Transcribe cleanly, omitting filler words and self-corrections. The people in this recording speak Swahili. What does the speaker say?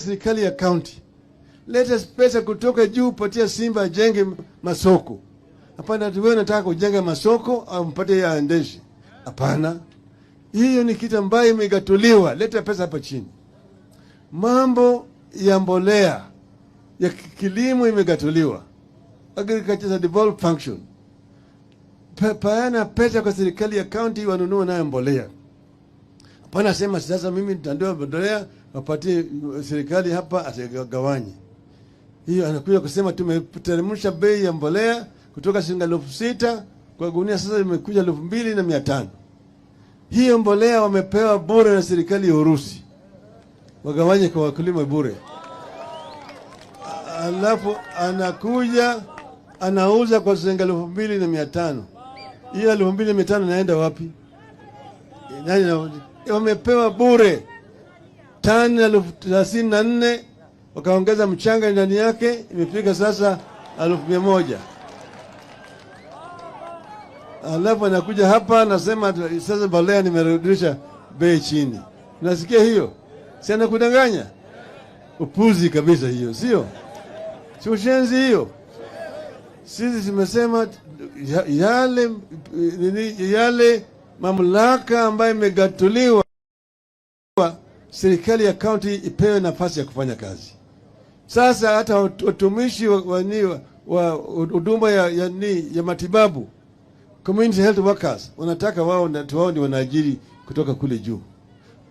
Serikali ya county, leta pesa kutoka juu, patia Simba ajenge masoko. Hapana, ati wewe unataka kujenga masoko au mpatie ya aendeshe? Hapana, hiyo ni kitu ambayo imegatuliwa. Leta pesa hapa chini. Mambo ya mbolea ya kilimo imegatuliwa. Agriculture is a devolved function. Peana pesa kwa serikali ya county wanunue nayo mbolea. Hapana, sema sasa mimi nitatoa mbolea wapatie serikali hapa atagawanye. Hiyo anakuja kusema tumeteremsha bei ya mbolea kutoka shilingi 6,000 kwa gunia, sasa imekuja 2,500. Hiyo mbolea wamepewa bure na serikali ya Urusi, wagawanye kwa wakulima bure. Alafu anakuja anauza kwa shilingi 2,500. Hiyo 2,500 inaenda wapi? Nani wamepewa bure tani 34,000, wakaongeza mchanga ndani yake, imefika sasa 100,000. Alafu anakuja hapa anasema sasa mbolea nimerudisha bei chini. Nasikia hiyo? Si anakudanganya? Upuzi kabisa hiyo, sio? Si ushenzi hiyo? Sisi tumesema yale nini, yale mamlaka ambayo imegatuliwa, serikali ya county ipewe nafasi ya kufanya kazi. Sasa hata watumishi wa huduma ya matibabu, community health workers, wanataka wao ndio wanaajiri kutoka kule juu.